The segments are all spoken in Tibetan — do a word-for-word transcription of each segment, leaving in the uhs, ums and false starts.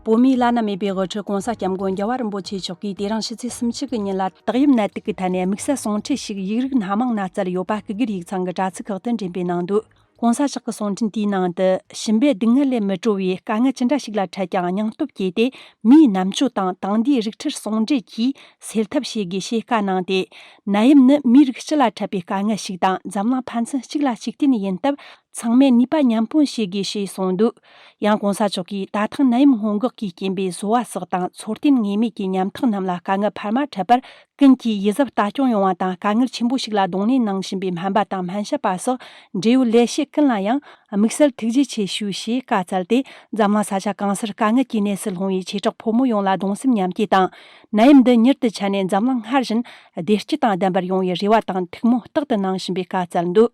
བོད་མིའི་བླ་ན་མེད་པའི་དབུ་ཁྲིད་༸གོང་ས་༸སྐྱབས་མགོན་རྒྱལ་བ་རིན་པོ་ཆེ་མཆོག་གིས་དེ་རིང་ཕྱི་ཚེས་སུམ་ཅུ་གི་ཉིན་ལ་དག་ཡིབ་ནད་དུག་གི་ཐད་ནས་དམིགས་བསལ་གསུང་འཕྲིན་ཞིག་ཡིག་རིགས་སྣ་མང་ན་བསྩལ་ཡོད་པ་སྐུ་སྒེར་ཡིག་ཚང་གི་དྲ་ཚིགས་ཁག་ཏུ་འགྲེམས་སྤེལ་གནང་འདུག ༸གོང་ས་མཆོག་གི་གསུང་འཕྲིན་དེའི་ནང་དུ། ཞུམ་པའི་སྡུག་བསྔལ་ལས་མི་གྲོལ་བའི་དཀའ་ངལ་ཅི་འདྲ་ཞིག་ལ་འཕྲད་ཀྱང་སྙིང་སྟོབས་བསྐྱེད་དེ། མིའི་རྣམ་དཔྱོད་དང་དེང་དུས་རིག་ཁྲིད་ཟུང་འབྲེལ་གྱིས་སེལ་ཐབས་བྱེད་དགོས་ཞེས་བཀའ་གནང་སྟེ། ནད་ཡམས་ནི་མིའི་རིགས་སྤྱི་ལ་འཕྲད་པའི་དཀའ་ངལ་ཞིག་དང་། འཛམ་གླིང་ཕན་ཚུན་གཅིག་ལ་གཅིག་བརྟེན་ཡིན་སྟབས། ཚང་མས་ནུས་པ་མཉམ་སྤུངས་བྱེད་དགོས་ཞེས་གསུངས་འདུག་ཡང་༸གོང་ས་མཆོག་གིས། ད་ཐེངས་ནད་ཡམས་སྔོན་འགོག་གིས་རྐྱེན་པས་གསོ་བ་སོགས་དང་འཚོ་རྟེན་ངེས་མེད་ཀྱི་ཉམ་ཐག་རྣམས་ལ་དཀའ་ངལ་འཕར་མ་འཕྲད་པར། ཀུན་གྱིས་ཡིད་གཟབ་ལྟ་སྐྱོང་ཡོང་བ་དང་། དཀའ་ངལ་ཆེན་པོ་ཞིག་ལ་གདོང་ལེན་གནང་བཞིན་པའི་སྨན་པ་དང་སྨན་ཞབས་པ་སོགས་འབྲེལ་ཡོད་ལས་བྱེད་ཀུན་ལ་ཡང་དམིགས་བསལ་ཐུགས་རྗེ་ཆེ་ཞུ་ཞེས་བཀའ་སྩལ་ཏེ། འཛམ་གླིང་ས་ཆ་གང་སར་དཀའ་ངལ་གྱི་གནས་སུ་ལྷུང་བའི་ཆེ་དྲགས་ཕོ་མོ་ཡོངས་ལ་གདུང་སེམས་མཉམ་སྐྱེད་དང་། ནད་ཡམས་འདི་མྱུར་དུ་ཆད་ནས་འཛམ་གླིང་སྔར་བཞིན་བདེ་སྐྱིད་དང་ལྡན་པར་ཡོང་བའི་རེ་བ་དང་ཐུགས་སྨོན་རྟག་ཏུ་གནང་བཞིན་པའི་བཀའ་སྩལ་འདུག་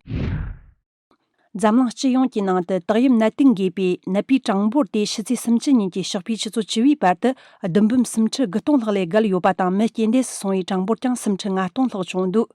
འཛམ་གླིང་སྤྱི་ཡོངས་ཀྱི་ནང་དུ་དག་ཡིབ་ནད་དུག་འགོས་པའི་ནད་པའི་གྲངས་འབོར་དེ་ཕྱི་ཚེས་སུམ་ཅུ་ཉིན་གྱི་ཞོགས་པའི་ཆུ་ཚོད་བཅུ་པའི་བར་དུ་བདུན་འབུམ་སུམ་ཁྲི་དགུ་སྟོང་ལྷག་ལས་བརྒལ་ཡོད་པ་དང་། མི་རྐྱེན་འདས་སུ་སོང་བའི་གྲངས་འབོར་ཀྱང་སུམ་ཁྲི་ལྔ་སྟོང་ལྷག་བྱུང་འདུག་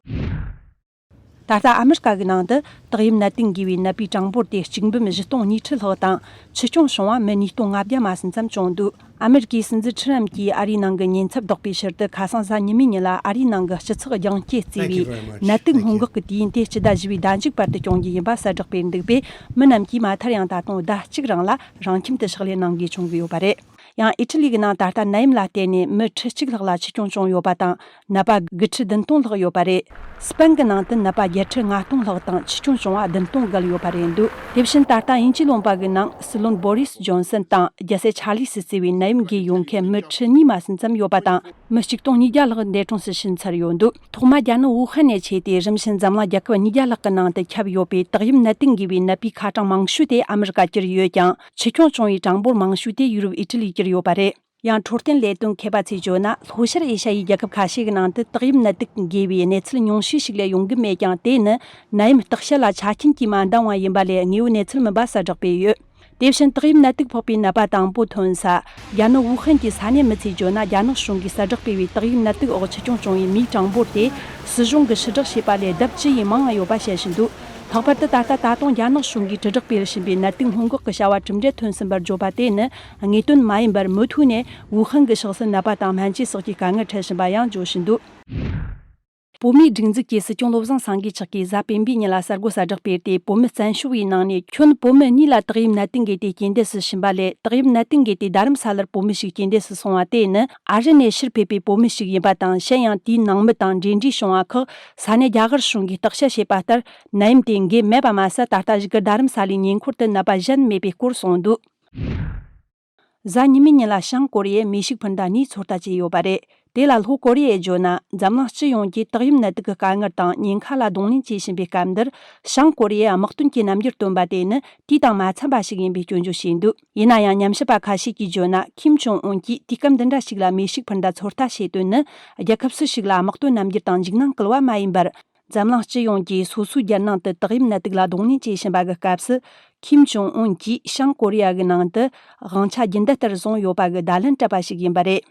ད་ལྟ་ཨ་མི་རི་ཀ་གི་ནང་དུ་དག་ཡིབ་ནད་དུག་འགོས་པའི་ནད་པའི་གྲངས་འབོར་དེ་གཅིག་འབུམ་བཞི་སྟོང་ཉིས་ཁྲི་ལྷག་དང་། འཆི་སྐྱོན་བྱུང་བ་མི་ཉིས་སྟོང་ལྔ་བརྒྱ་མ་ཟིན་ཙམ་བྱུང་འདུག་ཨ་མི་རི་ཀའི་སྲིད་འཛིན་ཁྲི་རམ་གྱིས་ཨ་རིའི་ནང་གི་ཉེན་ཚབས་བསྡོགས་པའི་ཕྱིར་དུ། ཁ་སང་གཟའ་ཉི་མའི་ཉིན་ལ་ཨ་རིའི་ནང་གི་སྤྱི་ཚོགས་རྒྱང་སྐྱེད་བརྩིས་པའི་ནད་དུག་སྔོན་འགོག་གི་དུས་ཡུན་དེ་སྤྱི་ཟླ་བཞི་པའི་ཟླ་མཇུག་བར་དུ་སྐྱོང་རྒྱུ་ཡིན་པ་གསལ་བསྒྲགས་སྤེལ་འདུག་པས། མི་རྣམས་ཀྱིས་མ་མཐར་ཡང་ད་དུང་ཟླ་གཅིག་རིང་ལ་རང་ཁྱིམ་དུ་ཕྱག་ལས་གནང་དགོས་བྱུང་གི་ཡོད་པ་རེད། ཡང་ཨི་ཊ་ལི་གི་ནང་ད་ལྟ་ནད་ཡམས་ལ་བརྟེན་ནས་མི་ཁྲི་གཅིག་ལྷག་ལ་འཆི་སྐྱོན་བྱུང་ཡོད་པ་དང་། ནད་པ་དགུ་ཁྲི་བདུན་སྟོང་ལྷག་ཡོད་པ་རེད། སི་པན་གྱི་ནང་དུ་ནད་པ་བརྒྱད་ཁྲི་ལྔ་སྟོང་ལྷག་དང་། འཆི་སྐྱོན་བྱུང་བ་བདུན་སྟོང་བརྒལ་ཡོད་པ་རེད་འདུག་དེ་བཞིན་ད་ལྟ་དབྱིན་ཇིའི་ལུང་པ་གི་ནང་སྲིད་བློན་བོ་རིས་ཇོན་སན་དང་རྒྱལ་སྲས་ཆཱ་ལིས་སུ་གཙོས་པའི་ནད་ཡམས་འགོས་ཡོང་མཁན་མི་ཁྲི་གཉིས་མ་ཟིན་ཙམ་ཡོད་པ་དང་། མི་གཅིག་སྟོང་ཉིས་བརྒྱ་ལྷག་འདས་གྲོངས་སུ་ཕྱིན་ཚར་ཡོད་འདུག་ཐོག་མ་རྒྱ་ནག་ཝུ་ཧན་ནས་མཆེད་དེ་རིམ་བཞིན་འཛམ་གླིང་རྒྱལ་ཁབ་ཉིས་བརྒྱ་ལྷག་གི་ནང་དུ་ཁྱབ་ཡོད་པའི་དག་ཡིབ་ནད་དུག་འགོས་པའི་ནད་པའི་ཁ་གྲངས་མང་ཤོས་དེ་ཨ་མི་རི་ཀ་གྱུར་ཡོད་ཀྱང་། འཆི་སྐྱོན་བྱུང་བའི་གྲངས་འབོར་མང་ཤོས་དེ་ཡུ་རོབ་ཨི་ཊ་ལིར་གྱུར་ཡོད་པ་རེད། ཡང་འཕྲོད་བསྟེན་ལས་དོན་མཁས་པ་ཚོས་བརྗོད་ན། ལྷོ་ཤར་ཨེ་ཤ་ཡའི་རྒྱལ་ཁབ་ཁ་ཤས་ཀྱི་ནང་དུ་དག་ཡིབ་ནད་དུག་འགོས་པའི་གནས་ཚུལ་ཉུང་ཤས་ཤིག་ལས་ཡོང་གི་མེད་ཀྱང་། དེ་ནི་ནད་ཡམས་བརྟག་དཔྱད་ལ་ཆ་རྐྱེན་གྱིས་མ་འདང་བ་ཡིན་པ་ལས་དངོས་པོའི་གནས་ཚུལ་མིན་པ་གསལ་བསྒྲགས་སྤེལ་ཡོད། དེ་བཞིན་དག་ཡིབ་ནད་དུག་ཕོག་པའི་ནད་པ་དང་པོ་ཐོན་ས་རྒྱ་ནག་ཝུ་ཧན་གྱི་ས་གནས་མི་ཚོས་བརྗོད་ན། རྒྱ་ནག་གཞུང་གིས་གསལ་བསྒྲགས་སྤེལ་བའི་དག་ཡིབ་ནད་དུག་འོག་འཆི་སྐྱོན་བྱུང་བའི་མིའི་གྲངས་འབོར་དེ་སྲིད་གཞུང་གིས་ཕྱིར་བསྒྲགས་བྱས་པ་ལས་ལྡབ་བཅུ་ཡིས་མང་བ་ཡོད་པ་བཤད་བཞིན་འདུག་ལྷག་པར་དུ་ད་ལྟ་ད་དུང་རྒྱ་ནག་གཞུང་གིས་དྲིལ་བསྒྲགས་སྤེལ་བཞིན་པའི་ནད་དུག་སྔོན་འགོག་གི་བྱ་བ་གྲུབ་འབྲས་ཐོན་ཟིན་པར་བརྗོད་པ་དེ་ནི་དངོས་དོན་མ་ཡིན་པར། མུ་མཐུད་ནས་ཝུ་ཧན་གྱི་ཕྱོགས་སུ་ནད་པ་དང་སྨན་བཅོས་སོགས་ཀྱི་དཀའ་ངལ་འཕྲད་བཞིན་པ་ཡང་བརྗོད་བཞིན་འདུག་བོད་མིའི་སྒྲིག་འཛུགས་ཀྱི་སྲིད་སྐྱོང་བློ་བཟང་སེང་གེ་མཆོག་གིས་གཟའ་སྤེན་པའི་ཉིན་ལ་གསར་འགོད་གསལ་བསྒྲགས་སྤེལ་ཏེ། བོད་མི་བཙན་བྱོལ་བའི་ནང་ནས་ཁྱོན་བོད་མི་གཉིས་ལ་དག་ཡིབ་ནད་དུག་འགོས་ཏེ་རྐྱེན་འདས་སུ་ཕྱིན་པ་ལས། དག་ཡིབ་ནད་དུག་འགོས་ཏེ་རྡ་རམ་ས་ལར་བོད་མི་ཞིག་རྐྱེན་འདས་སུ་སོང་བ་དེ་ནི་ཨ་རི་ནས་ཕྱིར་ཕེབས་པའི་བོད་མི་ཞིག་ཡིན་པ་དང་། གཞན་ཡང་དེའི་ནང་མི་དང་འབྲེལ་འདྲིས་བྱུང་བ་ཁག་ས་གནས་རྒྱ་གར་གཞུང་གིས་བརྟག་དཔྱད་བྱས་པ་ལྟར། ནད་ཡམས་དེ་འགོས་མེད་པ་མ་ཟད། ད་ལྟ་གཞུག་གི་རྡ་རམ་ས་ལའི་ཉེ་འཁོར་དུ་ནད་པ་གཞན་མེད་པའི་སྐོར་གསུངས་འདུག་གཟའ་ཉི་མའི་ཉིན་ལ་བྱང་ཀོ་རི་ཡས་མེ་ཤུགས་འཕུར་མདའ་གཉིས་ཚོད་ལྟ་བྱས་ཡོད་པ་རེད། དེ་ལ་ལྷོ་ཀོ་རི་ཡས་བརྗོད་ན། འཛམ་གླིང་སྤྱི་ཡོངས་ཀྱིས་དག་ཡིབ་ནད་དུག་གི་དཀའ་ངལ་དང་ཉེན་ཁ་ལ་གདོང་ལེན་བྱེད་བཞིན་པའི་སྐབས་འདིར། བྱང་ཀོ་རི་ཡས་དམག་དོན་གྱི་རྣམ་འགྱུར་སྟོན་པ་དེ་ནི་དུས་དང་མ་འཚམས་པ་ཞིག་ཡིན་པའི་སྐྱོན་བརྗོད་བྱས་འདུག་ཡིན་ན་ཡང་། ཉམས་ཞིབ་པ་ཁ་ཤས་ཀྱིས་བརྗོད་ན། ཁིམ་ཇོང་ཨུན་གྱིས་དུས་སྐབས་འདི་འདྲ་ཞིག་ལ་མེ་ཤུགས་འཕུར་མདའ་ཚོད་ལྟ་བྱེད་དོན་ནི། རྒྱལ་ཁབ་སུ་ཞིག་ལ་དམག་དོན་རྣམ་འགྱུར་དང་འཇིགས་སྣང་སྐུལ་བ་མ་ཡིན་པར། འཛམ་གླིང་སྤྱི་ཡོངས་ཀྱིས་སོ་སོའི་རྒྱལ་ནང་དུ་དག་ཡིབ་ནད་དུག་ལ་གདོང་ལེན་བྱེད་བཞིན་པ་གི་སྐབས་སུ། ཁིམ་ཇོང་ཨུན་གྱིས་བྱང་ཀོ་རི་ཡ་གི་ནང་དུ་དབང་ཆ་རྒྱུན་ལྡན་ལྟར་བཟུང་ཡོད་པ་གི་བརྡ་ལན་སྤྲད་པ་ཞིག་ཡིན་པ་རེད།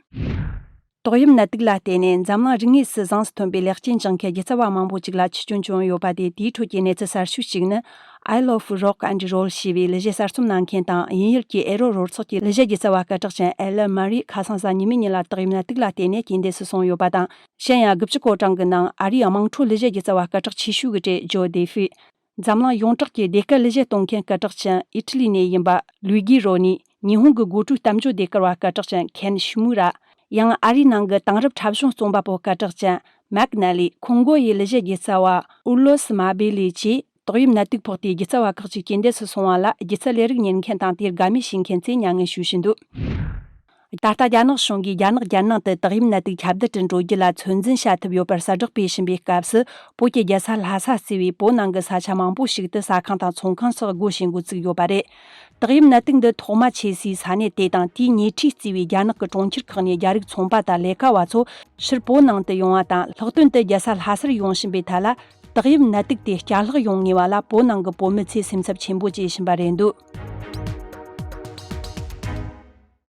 ཏོག་དབྱིབས་ནད་དུག་ལ་བརྟེན་ནས་འཛམ་གླིང་རིག་གནས་སུ་གཟེངས་སུ་ཐོན་པའི་ལེགས་སྐྱེས་འབྱུང་མཁན་སྒྱུ་རྩལ་བ་མང་པོ་ཅིག་ལ་འཆི་སྐྱོན་བྱུང་ཡོད་པ་དེ། དེའི་ཁྲོད་ཀྱི་གནས་ཚུལ་གསར་ཤོས་ཤིག་ནི། Isle of Rock and Roll ཞེས་པའི་གླུ་གཞས་གསར་རྩོམ་གནང་མཁན་དང་། དབྱིན་ཡུལ་གྱི་ཨེ་རོ་རོལ་ཚོགས་ཀྱི་གླུ་གཞས་སྒྱུ་རྩལ་བ་སྐད་གྲགས་ཅན་ཨེ་ལེ་མ་རི། ཁ་སང་གཟའ་ཉི་མའི་ཉིན་ལ་ཏོག་དབྱིབས་ནད་དུག་ལ་བརྟེན་ནས་རྐྱེན་འདས་སུ་སོང་ཡོད་པ་དང་། གཞན་ཡང་། དགུ་བཅུ་གོ་གྲངས་ཀྱི་ནང་ཨ་རིའི་དམངས་ཁྲོད་གླུ་གཞས་སྒྱུ་རྩལ་བ་སྐད་གྲགས་ཆེ་ཤོས་ཀྱི་གྲས་ཇོ་དེ་ཧྥི། འཛམ་གླིང་ཡོངས་གྲགས་ཀྱི་ཟློས་གར་གླུ་གཞས་གཏོང་མཁན་སྐད་གྲགས་ཅན་ཨི་ཊ་ལི་ནས་ཡིན་པ་ལུའི་གི་རོ་ནི། ཉི་ཧོང་གི་གོ་ཀྲུའུ་གཏམ་བརྗོད་ཟློས་གར་བ་སྐད་གྲགས་ཅན་ཁེན་ཤི་མུ་ར། ཡང་ཨ་རིའི་ནང་གི་དེང་རབས་འཁྲབ་གཞུང་རྩོམ་པ་པོ་སྐད་གྲགས་ཅན་མེག་ན་ལི། ཁོང་གོ་ཡི་གླུ་གཞས་སྒྱུ་རྩལ་བ་ཨུར་ལོ་སི་མ་བེ་ལི་བཅས་ཏོག་དབྱིབས་ནད་དུག་ཕོག་སྟེ་སྒྱུ་རྩལ་བ་ཁག་ཅིག་རྐྱེན་འདས་སུ་སོང་བ་ལ། སྒྱུ་རྩལ་ལས་རིགས་གཉེར་མཁན་དང་དེར་དགའ་མོས་བྱེད་མཁན་ཚོས་མྱ་ངན་ཞུ་བཞིན་འདུག་ད་ལྟ་རྒྱ་ནག་གཞུང་གིས་རྒྱ་ནག་རྒྱལ་ནང་དུ་དག་ཡིབ་ནད་དུག་ཁྱབ་གདལ་དུ་འགྲོ་རྒྱུ་ལ་ཚོད་འཛིན་བྱ་ཐུབ་ཡོད་པར་གསལ་བསྒྲགས་སྤེལ་བཞིན་པའི་སྐབས་སུ། བོད་ཀྱི་རྒྱལ་ས་ལྷ་ས་གཙོས་པའི་བོད་ནང་གི་ས་ཆ་མང་པོ་ཞིག་ཏུ་ཟ་ཁང་དང་ཚོང་ཁང་སོགས་སྒོ་ཕྱེ་འགོ་བཙུགས་ཡོད་པ་རེད། དག་ཡིབ་ནད་དུག་འདི་ཐོག་མ་མཆེད་སའི་ས་གནས་དེ་དང་། དེའི་ཉེ་འཁྲིས་གཙོས་པའི་རྒྱ་ནག་གི་གྲོང་ཁྱེར་ཁག་ནས་རྒྱ་རིགས་ཚོང་པ་དང་ལས་ཀ་བ་ཚོ་ཕྱིར་བོད་ནང་དུ་ཡོང་བ་དང་། ལྷག་དོན་དུ་རྒྱལ་ས་ལྷ་སར་ཡོང་བཞིན་པའི་ཐད་ལ། དག་ཡིབ་ནད་དུག་དེ་བསྐྱར་ལྷག་ཡོང་ངེས་པ་ལ། བོད་ནང་གི་བོད་མི་ཚོས་སེམས་འཚབ་ཆེན་པོ་བྱེད་བཞིན་པ་རེད་འདུག